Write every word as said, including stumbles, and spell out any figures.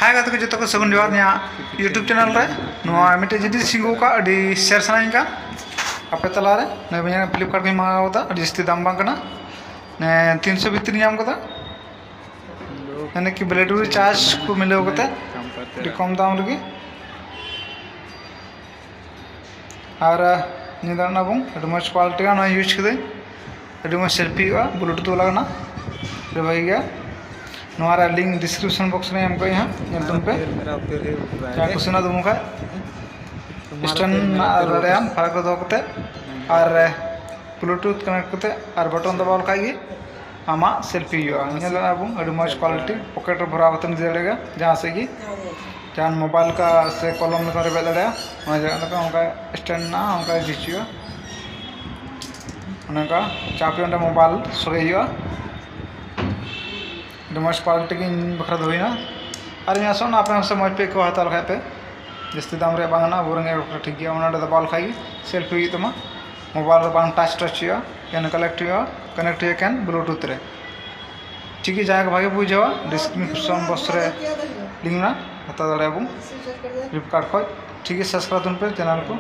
ᱦᱟᱭ ᱜᱟᱛᱮ ᱠᱚ, ᱡᱚᱛᱚ ᱠᱚ ᱥᱟᱹᱜᱩᱱ ᱡᱚᱦᱟᱨ ᱤᱧᱟᱹᱜ YouTube ᱪᱮᱱᱮᱞ ᱨᱮ᱾ ᱱᱚᱣᱟ ᱢᱤᱫᱴᱮᱡ ᱡᱤᱱᱤᱥ ᱛᱤᱸᱜᱩ ᱟᱠᱟᱫ, ᱟᱹᱰᱤ ᱥᱮᱭᱟᱨ ᱥᱟᱱᱟᱧ ᱠᱟᱱ ᱟᱯᱮ ᱛᱟᱞᱟᱨᱮ᱾ ᱱᱚᱜᱼᱚᱭ ᱵᱮᱱ ᱧᱮᱞ, ᱯᱷᱞᱤᱯᱠᱟᱨᱴ ᱠᱷᱚᱱᱤᱧ ᱢᱟᱜᱟᱣ ᱠᱟᱫᱟ, ᱟᱹᱰᱤ ᱡᱟᱹᱥᱛᱤ ᱫᱟᱢ ᱵᱟᱝ ᱠᱟᱱᱟ᱾ ᱛᱤᱱᱥᱚ ᱵᱷᱤᱛᱨᱤ ᱧᱟᱢ ᱠᱟᱫᱟ, ᱢᱟᱱᱮ ᱠᱤ ᱵᱞᱩᱴᱩᱛᱷ ᱪᱟᱨᱡᱽ ᱠᱚ ᱢᱤᱞᱟᱹᱣ ᱠᱟᱛᱮ ᱟᱹᱰᱤ ᱠᱚᱢ ᱫᱟᱢ ᱨᱮᱜᱮ᱾ ᱟᱨ ᱧᱮᱞ ᱫᱟᱲᱮᱭᱟᱜ ᱠᱟᱱᱟ ᱵᱚᱱ, ᱟᱹᱰᱤ ᱢᱚᱡᱽ ᱠᱳᱣᱟᱞᱤᱴᱤ ᱠᱟᱱᱟ᱾ ᱱᱚᱣᱟ ᱤᱭᱩᱡᱽ ᱠᱤᱫᱟᱹᱧ, ᱟᱹᱰᱤ ᱢᱚᱡᱽ ᱥᱮᱞᱯᱷᱤ ᱦᱩᱭᱩᱜᱼᱟ, ᱵᱞᱩᱴᱩᱛᱷ ᱵᱟᱞᱟ ᱠᱟᱱᱟ, ᱟᱹᱰᱤ ᱵᱷᱟᱹᱜᱤ ᱜᱮᱭᱟ᱾ ᱱᱚᱣᱟ ᱨᱮᱭᱟᱜ ᱞᱤᱝᱠ ᱰᱤᱥᱠᱨᱤᱯᱥᱚᱱ ᱵᱚᱠᱥ ᱨᱮ ᱮᱢ ᱠᱟᱜ ᱟᱹᱧ ᱦᱟᱸᱜ, ᱧᱮᱞ ᱛᱟᱵᱚᱱ ᱯᱮ᱾ ᱡᱟᱦᱟᱸᱭ ᱠᱩᱥᱤ ᱢᱮᱱᱟᱜ ᱛᱟᱵᱚᱱ ᱠᱷᱟᱡ, ᱥᱴᱮᱱᱰ ᱨᱮᱱᱟᱜ ᱫᱟᱲᱮᱭᱟᱜ ᱟᱢ ᱯᱷᱟᱨᱟᱠ ᱨᱮ ᱫᱚᱦᱚ ᱠᱟᱛᱮ, ᱟᱨ ᱵᱞᱩᱴᱩᱛᱷ ᱠᱟᱱᱮᱠᱴ ᱠᱟᱛᱮ, ᱟᱨ ᱵᱟᱴᱚᱱ ᱫᱟᱵᱟᱣ ᱞᱮᱠᱷᱟᱡ ᱜᱮ ᱟᱢᱟᱜ ᱥᱮᱞᱯᱷᱤ ᱦᱩᱭᱩᱜᱼᱟ᱾ ᱧᱮᱞ ᱫᱟᱲᱮᱭᱟᱜᱼᱟ ᱵᱚᱱ, ᱟᱹᱰᱤ ᱢᱚᱡᱽ ᱠᱳᱣᱟᱞᱤᱴᱤ, ᱯᱚᱠᱮᱴ ᱨᱮ ᱵᱷᱚᱨᱟᱣ ᱠᱟᱛᱮᱢ ᱤᱫᱤ ᱫᱟᱲᱮᱭᱟᱜᱼᱟ ᱡᱟᱦᱟᱸ ᱥᱮᱫ ᱜᱮ᱾ ᱡᱟᱦᱟᱱ ᱢᱳᱵᱟᱭᱤᱞ ᱠᱟ ᱥᱮ ᱠᱚᱞᱚᱢ ᱞᱮᱠᱟ ᱨᱮᱵᱮᱫ ᱫᱟᱲᱮᱭᱟᱜᱼᱟ, ᱚᱱᱟ ᱡᱟᱭᱜᱟ ᱞᱮᱠᱟ ᱚᱱᱠᱟ ᱥᱴᱮᱱᱰ ᱢᱮᱱᱟᱜᱼᱟ, ᱚᱱᱠᱟ ᱡᱷᱤᱡ ᱦᱩᱭᱩᱜᱼᱟ᱾ ᱚᱱᱮ ᱚᱱᱠᱟ ᱪᱟᱯ ᱦᱩᱭᱩᱜᱼᱟ, ᱚᱸᱰᱮ ᱢᱳᱵᱟᱭᱤᱞ ᱥᱚᱜᱮ ᱦᱩᱭᱩᱜᱼᱟ᱾ ᱟᱹᱰᱤ ᱢᱚᱡᱽ ᱠᱳᱣᱟᱞᱤᱴᱤ ᱜᱮ ᱤᱧ ᱵᱟᱠᱷᱨᱟ ᱫᱚ ᱦᱩᱭᱱᱟ᱾ ᱟᱨ ᱤᱧ ᱟᱥᱚᱜ ᱠᱟᱱᱟ ᱟᱯᱮ ᱦᱚᱸ ᱥᱮ ᱢᱚᱡᱽ ᱯᱮ ᱟᱹᱭᱠᱟᱹᱣᱟ ᱦᱟᱛᱟᱣ ᱞᱮᱠᱷᱟᱡ ᱯᱮ᱾ ᱡᱟᱹᱥᱛᱤ ᱫᱟᱢ ᱨᱮᱭᱟᱜ ᱵᱟᱝ ᱠᱟᱱᱟ, ᱟᱵᱚ ᱨᱮᱸᱜᱮᱡ ᱦᱚᱲ ᱠᱚ ᱴᱷᱤᱠ ᱜᱮᱭᱟ᱾ ᱚᱱᱟ ᱚᱸᱰᱮ ᱫᱟᱵᱟᱣ ᱞᱮᱠᱷᱟᱡ ᱜᱮ ᱥᱮᱞᱯᱷᱤ ᱦᱩᱭᱩᱜ ᱛᱟᱢᱟ, ᱢᱳᱵᱟᱭᱤᱞ ᱨᱮ ᱵᱟᱝ ᱴᱟᱪ ᱴᱟᱪ ᱦᱩᱭᱩᱜᱼᱟ, ᱮᱠᱮᱱ ᱠᱟᱱᱮᱠᱴ ᱦᱩᱭᱩᱜᱼᱟ, ᱠᱟᱱᱮᱠᱴ ᱦᱩᱭᱩᱜᱼᱟ ᱮᱠᱮᱱ ᱵᱞᱩᱴᱩᱛᱷ ᱨᱮ᱾ ᱴᱷᱤᱠ ᱜᱮ, ᱡᱟᱦᱟᱸᱭ ᱠᱚ ᱵᱷᱟᱜᱮ ᱵᱩᱡᱷᱟᱹᱣᱟ, ᱰᱤᱥᱠᱨᱤᱯᱥᱚᱱ ᱵᱚᱠᱥ ᱨᱮ ᱞᱤᱝᱠ ᱢᱮᱱᱟᱜᱼᱟ, ᱦᱟᱛᱟᱣ ᱫᱟᱲᱮᱭᱟᱜᱼᱟ ᱵᱚᱱ ᱯᱷᱞᱤᱯᱠᱟᱨᱴ ᱠᱷᱚᱡ᱾ ᱴᱷᱤᱠ ᱜᱮ, ᱥᱟᱵᱥᱠᱨᱟᱭᱤᱵ ᱛᱟᱵᱚᱱ ᱯᱮ ᱪᱮᱱᱮᱞ ᱠᱚ᱾